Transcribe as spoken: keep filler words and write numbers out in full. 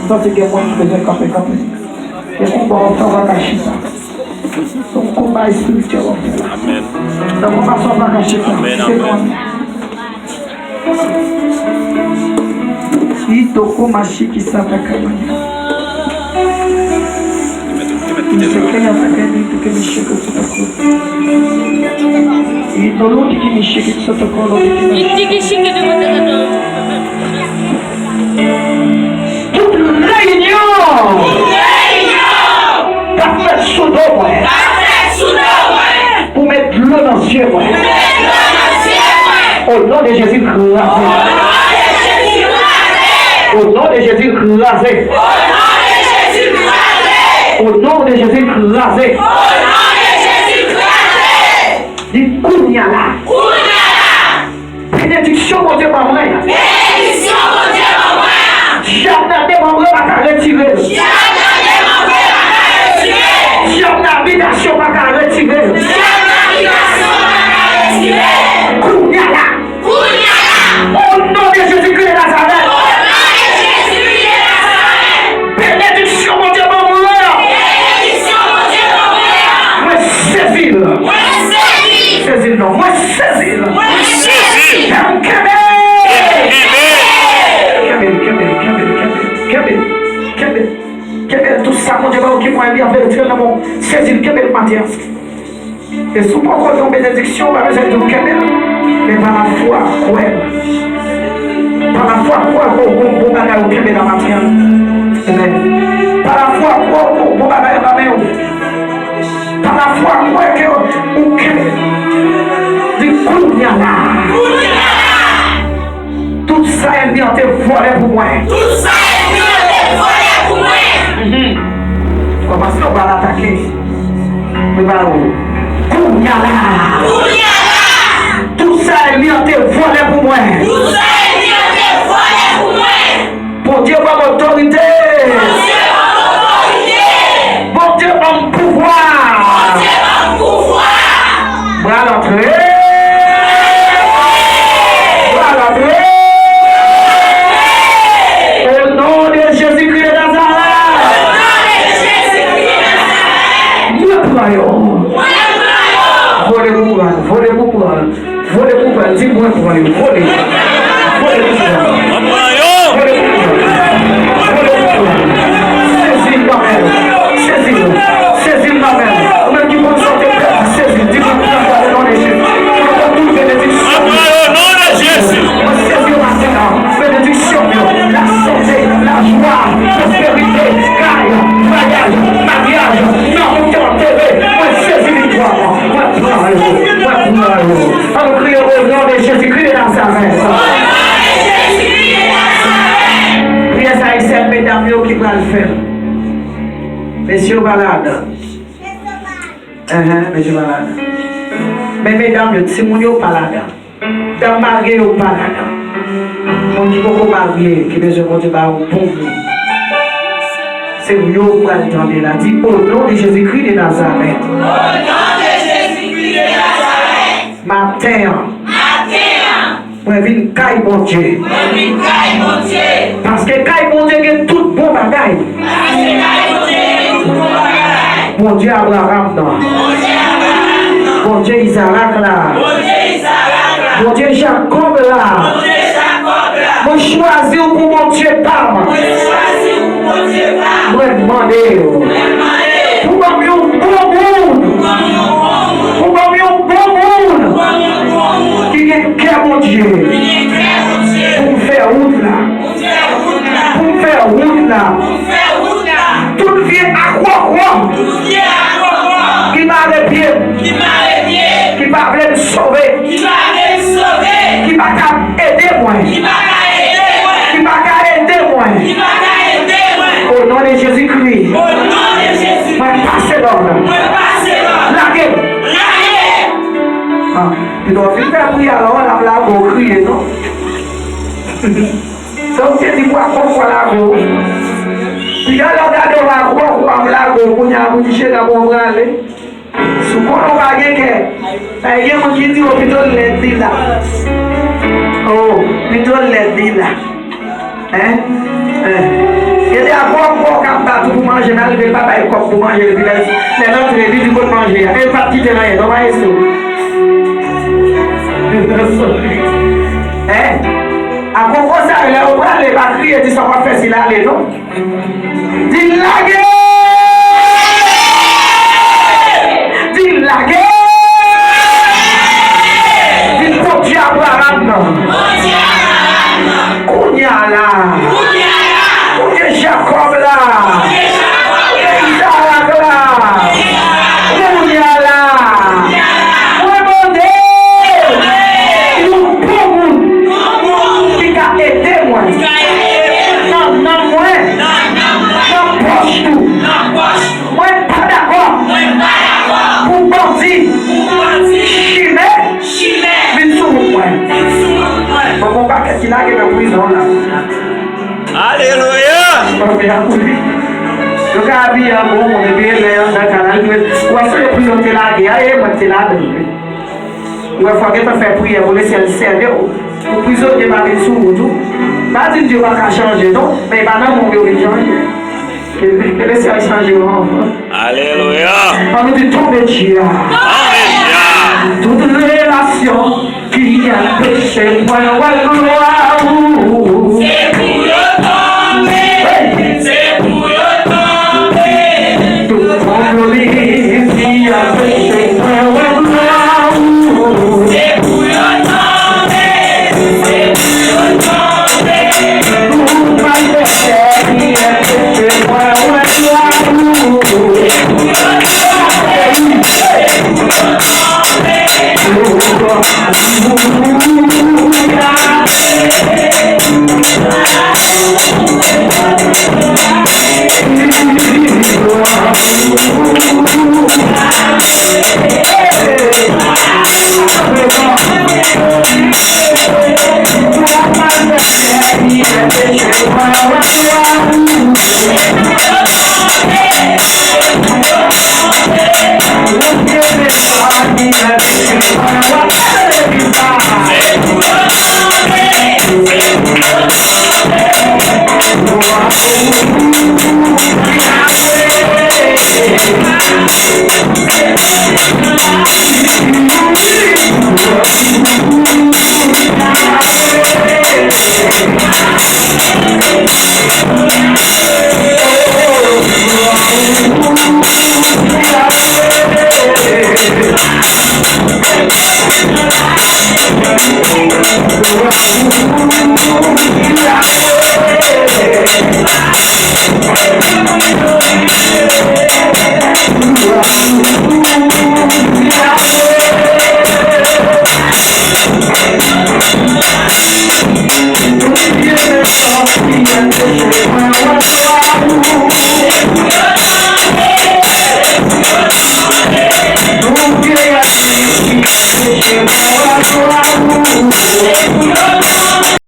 Santi gen moun ki bezwen kanpe, kanpe. Gen konba w ap fè, w pa ka chita. Se yon konba espirityèl w ap fè la. Nan konba sa, w pa ka chita. Kite nou ann. Itoko mashiki satakamaya. Isekenya takayiki mishiki sotoko. Idolotiki mishiki sotoko lotiki mashiki. Tout reyinyon k ap fèt sou do mwen pou met dlo nan zye mwen. O non de Jezi, kraze. O non de Jezi, kraze. O non de Jezi, kraze. Di kounye a la. Benediksyon Bondye ban mwen an. Benediksyon Bondye ban mwen an. Dyab nan demanbre pa ka retire l. Dyab nan demanbre pa ka retire l. Dyab nan abitasyon pa ka retire l. Dyab nan abitasyon pa ka retire l. Kounye a la. Kounye a la. O non de Jezikri de Nazarèt. O non de Jezikri de Nazarèt. Benediksyon Bondye ban mwen an. Benediksyon Bondye ban mwen an. Mwen sezi l. Mwen sezi l. Sezi l non. Mwen sezi l. Mwen sezi l. Fè m kenbe. Kenbe. Kenbe l, kenbe l, kenbe l, kenbe l, kenbe l, kenbe l. Kenbe l. Tout sa Bondye ba w ki mwen li an verite nan men w. Sezi l, kenbe l maten an. E si w poko gen yon benediksyon, w pa bezwen di w kenbe l. Men pa lafwa, kwè l. Pa lafwa, kwè w gon bon bagay ou kenbe nan maten an. Amèn. Pa lafwa, kwè w gon bon bagay nan men w. Pa lafwa, kwè ke ou kenbe. Di kounye a la. Tout sa ènmi an te vòlè pou mwen. Tout sa ènmi an te vòlè pou mwen. Mhm. Kòmanse w pral atake. Prepare w. Kounye a la. Kounye a la. Tout sa ènmi an te vòlè pou mwen. Tout sa ènmi an te vòlè pou mwen. Bondye ban m otorite. Bondye ban m otorite. Bondye ban m pouvwa. Bondye ban m pouvwa. Bra l antre. Bra l antre. O non de Jezikri de Nazarèt. Mwen pran yo. Vole pou pran, vole pou pran. Vole pou pran, di mwen pran yo, vole. Vole pou pran. Vole pou pran. Vole pou pran. Sezi l nan men l. Sezi l. Sezi l nan men l. Ou menm ki panse w te pèdi, sezi l. Di mwen pran nan non de Jezi. Mwen pran tout benediksyon. Mwen pran yo non de Jezi. Mwen sezi yo maten an. Benediksyon yo. Lasante, lajwa, pwosperite, kay, vwayaj, maryaj, nan moun ki antere. Mwen sezi viktwa. Mwen pran yo. Mwen pran yo. Ann kriye o non de Jezikri de Nazarèt. Pyès ayisyen, medam yo ki pral fè l. Mesye yo pa ladan. Enhen, mesye pa ladan. Men medam yo, timoun yo pa ladan. Dam marye yo pa ladan. Moun ki poko marye, ki bezwen Bondye ba yon bon moun. Se yo pral tande la. Di, o non de Jezikri de Nazarèt. O non de Jezikri de Nazarèt. Maten an. Maten an. Mwen vin kay Bondye. Mwen vin kay Bondye. Paske kay Bondye gen tout bon bagay. Paske kay Bondye gen tout bon bagay. Bondye Abraram nan. Bondye Abraram nan. Bondye Izarak la. Bondye Izarak la. Bondye Jakòb la. Bondye Jakòb la. Mwen chwazi w pou Bondye pa m. Mwen chwazi w pou Bondye pa m. Mwen mande w. Mwen mande w. Pou ban m yon bon moun. Pou ban m yon bon moun. Pou ban m yon bon moun. Ki gen kè Bondye. Ki gen kè Bondye. Pou m fè wout la. Pou m fè wout la. Pou m fè wout la. Pou m fè wout la. Tout vye akwòkwò. Tout vye akwòkwò. Ki mare pye m. Ki mare pye m. Ki pa vle m sove. Ki pa vle m sove. Ki pa ka ede mwen. Ki pa ka ede mwen. Ki pa ka ede mwen. Ki pa ka ede mwen. O non de Jezikri. O non de Jezikri. Mwen pase lòd. Mwen pase lòd. Lage. Lage. Ah, pito w fin fè priyè a la, w ap lage w kriye, non? Sa w te di pou akwòkwò lage w. Pi a lè w gade w akwòkwò ap lage w, kounye a pou di chita bon prale. Si w konnen w pa gen kè, pa gen moun ki di w pito lèd li la. Oh, pito lèd li la. Hein? Hein? Gen de a gwo gwo k ap bat ou pou manje, men al rive l pa bay kòb pou manje, epi lè, lè l antre, li di, "Kot manje a?" E l pa t kite l anyen, non, maestro. Hein? A koko sa yo, lè yo prale, pa kriye, di sa w ap fè, si l ale, non. Di l lage! Di l lage! Di l Bondye Abraram nan. Kounye a la. Kounye Jakòb la. Kounye Izarak la. Kounye a la. Mwen mande yon bon moun ki ka ede mwen. Nan nanm mwen. Nan pòch nou. Mwen pa dakò pou bandi chimè vin sou wout mwen. Mwen gon pakèt ki lage nan prizon la. Alelouya! Yo ka abiye an bon moun, epi lè yo anndan kanal, ou wè se yo prizon te lage a, e mwen te ladan l wi. Ou wè fò w gentan fè priyè pou Lesyèl sèvi w, pou prizonye pa vin sou wout ou. Pa di m Dye pa ka chanje non, men e pa nan men w yo vin chanje. Ke, ke Lesyèl chanje w avan. Alelouya! An nou di tonbe Dye a. Tonbe Dye a! Tout relasyon ki anpeche mwen wè glwa ou. Se pou yo tonbe. Se pou yo tonbe. Tout konplis ki anpeche mwen wè glwa ou. Se pou yo tonbe. Se pou yo tonbe. Tout malfektè ki anpeche mwen wè glwa ou.